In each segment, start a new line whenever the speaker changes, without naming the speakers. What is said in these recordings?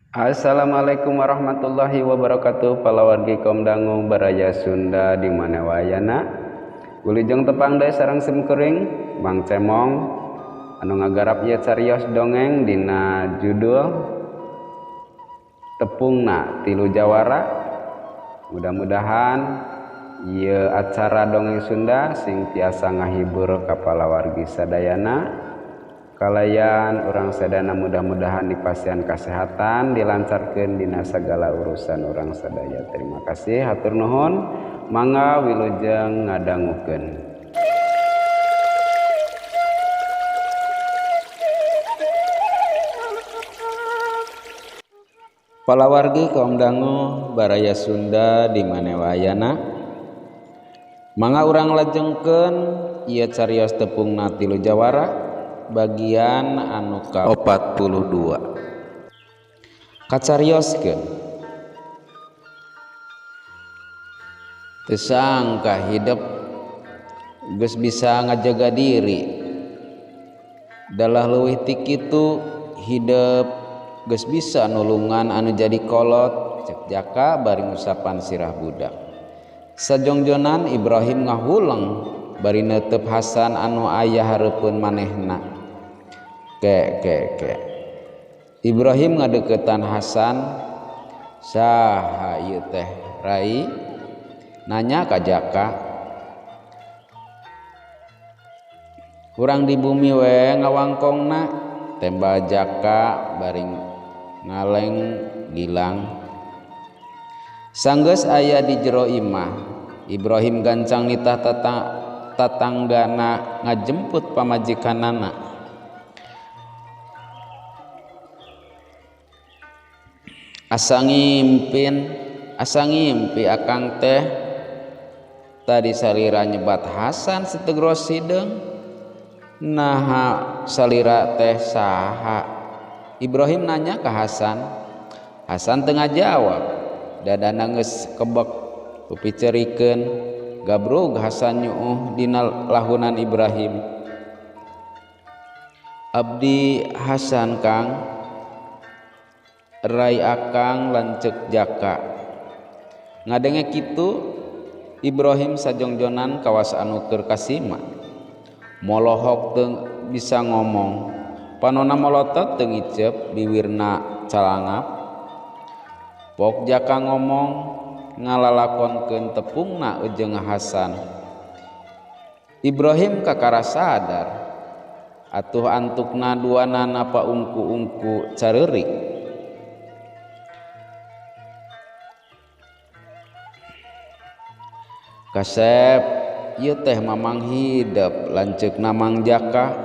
Assalamualaikum warahmatullahi wabarakatuh. Palawargi kaum dangu baraya Sunda di mana wayana. Wilujeng tepang deui sareng simkuring Mang Cemong anu ngagarap ieu carios dongeng dina judul Tepungna Tilu Jawara. Mudah-mudahan ieu acara dongeng Sunda sing tiasa ngahibur ka palawargi sadayana. Kalayan urang sadayana mudah-mudahan dipasihan kasehatan, dilancarkeun dina sagala urusan urang sadaya. Terima kasih, hatur nuhun, mangga wilujeng ngadangukeun. Palawargi kaum dangu baraya Sunda di mana wayana. Mangga urang lajengkeun ieu carios tepungna Tilu Jawara bagian anu ka-42. Kacarioskeun teu sangka hidep geus bisa ngajaga diri, dalah leuwih ti kitu hidep geus bisa nulungan anu jadi kolot, cek Jaka bari ngusapan sirah budak. Sajongjonan Ibrahim ngahuleng bari neuteup Hasan anu aya hareupeun manehna. Ke ke ke Ibrahim ngadeukeutan Hasan, saha ieu teh rai? Nanya ka Jaka. Kurang di bumi we ngawangkongna, tembal Jaka bari ngaleng gilang. Sanggeus aya di jero imah, Ibrahim gancang nitah tatanggana ngajemput pamajikanana. Asa ngimpi akang teh tadi salira nyebat Hasan setegros hideung. Naha salira teh saha? Ibrahim nanya ke Hasan. Hasan teu ngajawab, dadana geus kebek pipicerikeun. Gabrug Hasan nyuuh dina lahunan Ibrahim. Abdi Hasan Kang, rai akang lanceuk Jaka. Ngadenge kitu Ibrahim sajongjonan kawas anu keur kasima. Molohok teu bisa ngomong, panona molotot teu ngiceup, biwirna calangap. Pok Jaka ngomong ngalalakonkeun tepungna jeung Hasan. Ibrahim kakara sadar, atuh antukna duanana paungku-ungku careurik. Kasep ieu teh mamang hidep, lanceukna Mang Jaka.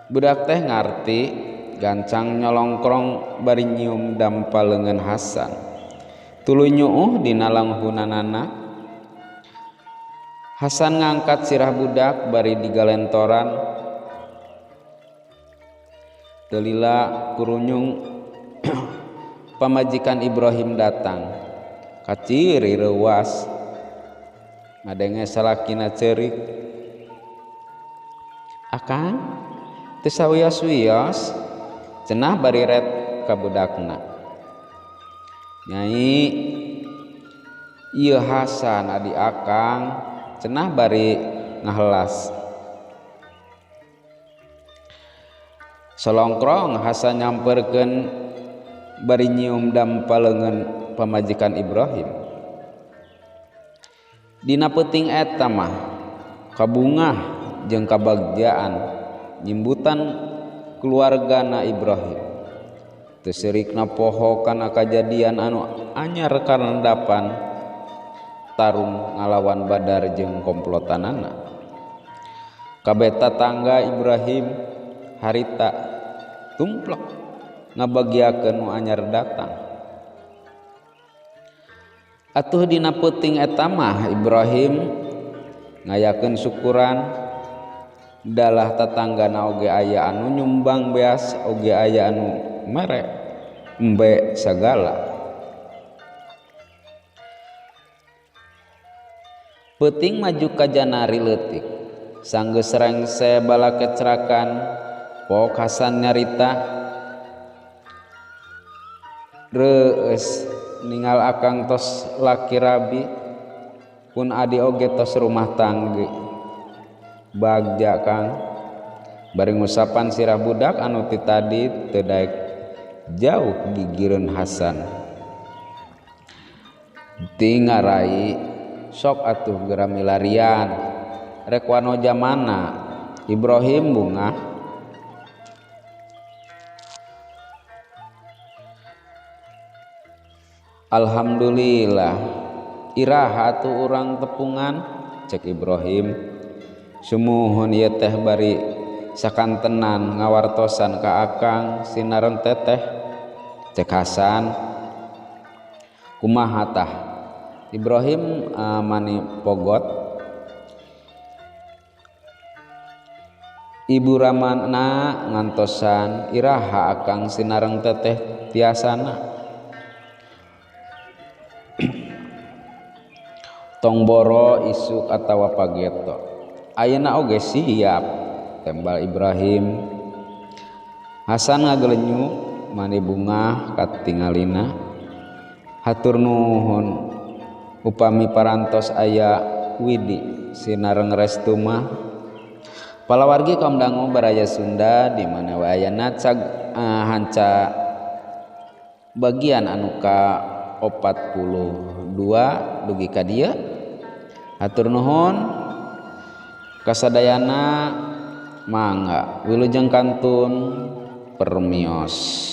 Budak teh ngarti, gancang nyolongkrong bari nyium dampa leungeun Hasan. Tuluy nyuuh dina langhunanana. Hasan ngangkat sirah budak bari digalentoran. Teu lila kurunyung pamajikan Ibrahim datang. Kaciri reuwas. Ngadenge salakina ceurik. Akang teu sawios-wios, cenah bari ret ka budakna. Nyai, ieu Hasan adi akang, cenah bari ngahelas. Solongkrong Hasan nyamperkeun bari nyium dampa leungeun pamajikan Ibrahim. Dina peuting eta mah kabungah jeung kabagjaan nyimbutan keluargana Ibrahim. Teu seurikna poho kana kajadian anu anyar karendapan tarung ngalawan Badar jeung komplotanana. Kabeh tatangga Ibrahim harita tumplek ngabagiakeun nu anyar datang. Atuh dina peuting eta mah Ibrahim ngayakeun syukuran, dalah tatanggana oge aya anu nyumbang beas, oge aya anu mere embe sagala. Peuting maju ka janari leutik, sanggeus rengse bala kecerakan, pok Hasan nyarita. Reueus ningal akang tos laki rabi pun adi oge tos rumah tanggi. Bagja Kang. Bari ngusapan sirah budak anu ti tadi teu daek jauh gigireun Hasan. Tingarai sok atuh geura milarian. Rek wanoja mana? Ibrahim bungah. Alhamdulillah. Iraha atuh urang tepungan cek Ibrahim. Sumuhun ieu teh bari sakantenan ngawartosan ka akang sinareng teteh cek Hasan. Kumaha tah? Ibrahim mani pogot. Ibu Ramana ngantosan iraha akang sinareng teteh tiasana. Tong boro isuk atawa pageto. Ayeuna oge siap tembal Ibrahim. Hasan ngagelenyu mani bungah katingalina. Hatur nuhun upami parantos aya widi sinareng restu mah. Palawargi kaum dangu baraya Sunda di mana wae ayana cag hanca bagian anu ka 42 dugi ka dieu. Hatur nuhun kasadayana mangga wilujeng kantun permios.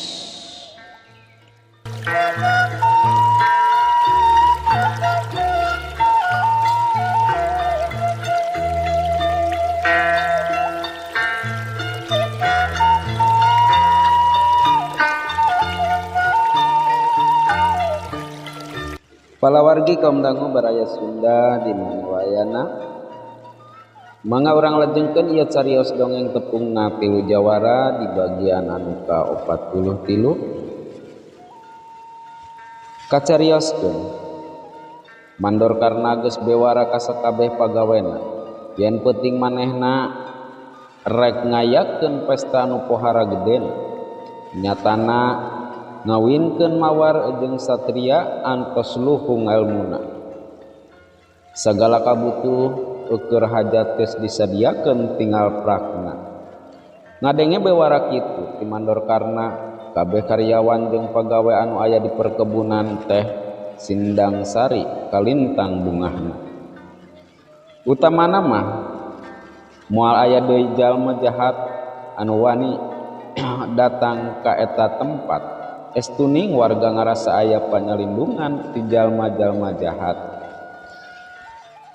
Palawargi kaum dangu baraya Sunda di mana wayana mangga urang lajengkeun ieu carios dongeng tepungna tilu jawara di bagian anu ka 43. Kacarioskeun mandor karna geus bewara ka sakabeh pagawena yen peuting manehna rek ngayakeun pesta anu pohara gedena nyatana ngawinkeun mawar jeung satria antos luhung elmuna. Sagala kabutuh ukur hajat geus disadiakeun tinggal prakna. Ngadenge bewara kitu ti mandor karna kabeh karyawan jeung pagawe anu aya di perkebunan teh Sindang Sari kalintang bungahna. Utamana mah moal aya deui jalma jahat anu wani datang ka eta tempat. Estuning warga ngarasa aya panyalindungan ti jalma-jalma jahat.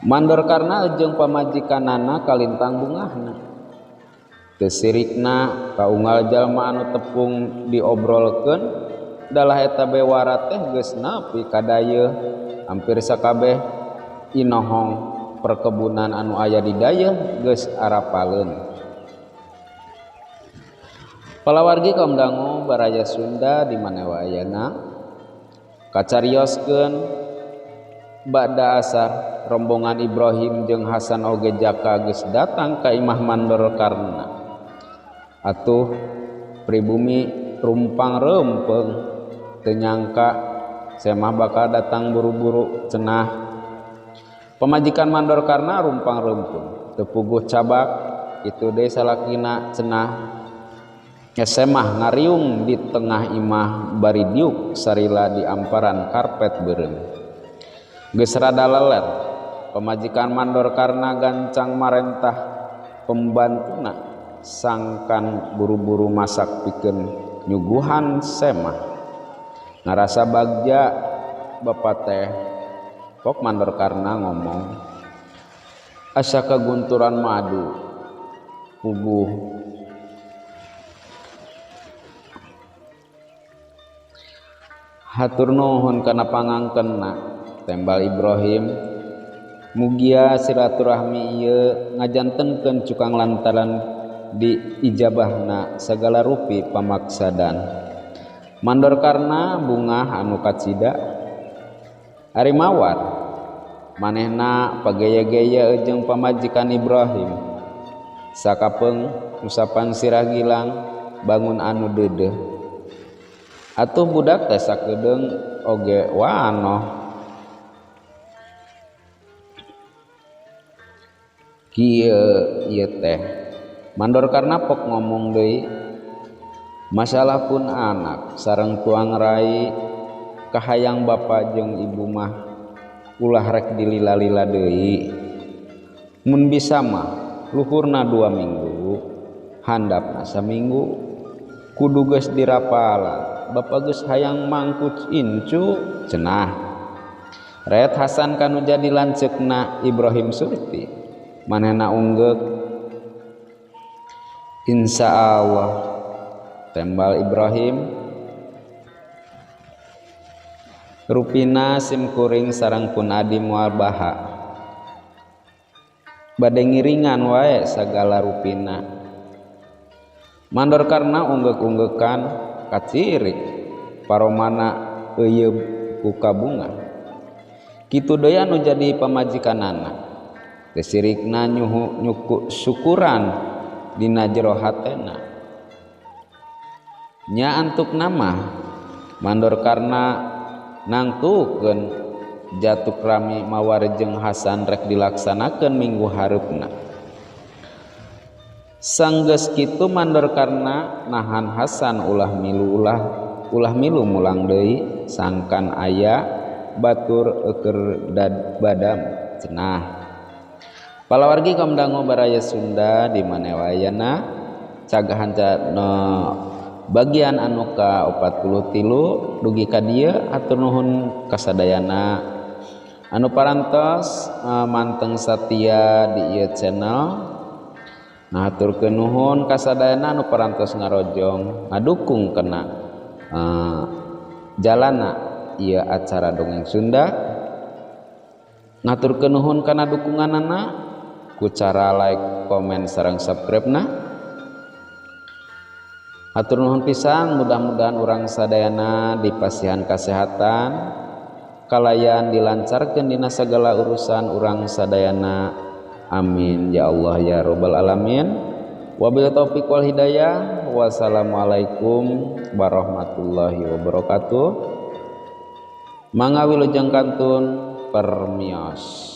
Mandor karna jeung pamajikanana kalintang bungahna. Teu sirikna kaunggal jalma anu tepung diobrolkeun dalah eta bewara teh geus nepi ka dayeuh hampir sakabeh inohong perkebunan anu aya di dayeuh geus arapaleun. Palawargi kaum dangu baraya Sunda di mana wae ayana kacarioskeun ba'da asar rombongan Ibrahim jeung Hasan oge Jaka geus datang ka imah mandor karna. Atuh pribumi rumpang reumpeng teu nyangka semah bakal datang buru-buru cenah. Pamajikan mandor karna rumpang reumpeng teu puguh cabak kitu deui salakina cenah. Semah ngariung di tengah imah bari diuk sarila di amparan karpet beureum. Geus rada leler pamajikan mandor karna gancang marentah pembantuna sangkan buru-buru masak pikeun nyuguhan semah. Ngarasa bagja bapak teh pok mandor karna ngomong asa kagunturan madu puguh. Hatur nuhun kana pangangkenna tembal Ibrahim. Mugia silaturahmi ieu ngajantenkeun cukang lantaran di ijabahna sagala rupi pamaksadan. Mandor karna bungah anu kacida. Ari mawar manehna pagaya-gaya jeung pamajikan Ibrahim. Sakapeung usapan sirah gilang bangun anu deudeuh. Atuh budak teh sakedeung oge wanoh. Kieu ieu teh mandor karna pok ngomong deui masalah pun anak sareng tuang rai kahayang bapa jeung ibu mah ulah rek dilila-lila deui mun bisa mah luhurna 2 minggu handapna saminggu kudu geus dirapalan bapa geus hayang mangkuc incu cenah ret Hasan kanu jadi lanceukna Ibrahim Surti manehna unggeuk insyaallah tembal Ibrahim rupina simkuring sareng pun adi moal baha bade ngiringan wae sagala rupina mandor karna unggeuk-unggeukan kacirik paromana euyeub ku kabunga kitu deui anu jadi pamajikanana teu sirikna nyuhu nyuku syukuran dina jero hatena nya antukna mah mandor karna nangtukeun jatuk rami mawar jeung Hasan rek dilaksanakeun minggu hareupna sanggeus kitu mandor karna nahan Hasan ulah milu ulah milu mulang deui sangkan aya batur eueur badam cenah. Palawargi kaum dangu baraya Sunda di mana wayana cagahan bagian anu ka 43 dugi ka dieu hatur nuhun kasadayana anu parantos manteng satia di ieu channel. Nah haturkeun nuhun kasadayana anu parantos ngarojong ngadukung kena jalana ieu acara dongeng Sunda. Ngaturkeun nuhun kana dukunganana ku cara like, komen, sareng subscribe na. Hatur nuhun pisan, mudah-mudahan urang sadayana dipasihan kasehatan, kalayan dilancarkeun dina sagala urusan urang sadayana. Amin ya Allah ya robbal alamin. Wabillahi taufik wal hidayah. Wassalamualaikum warahmatullahi wabarakatuh. Mangga wilujeng kantun permios.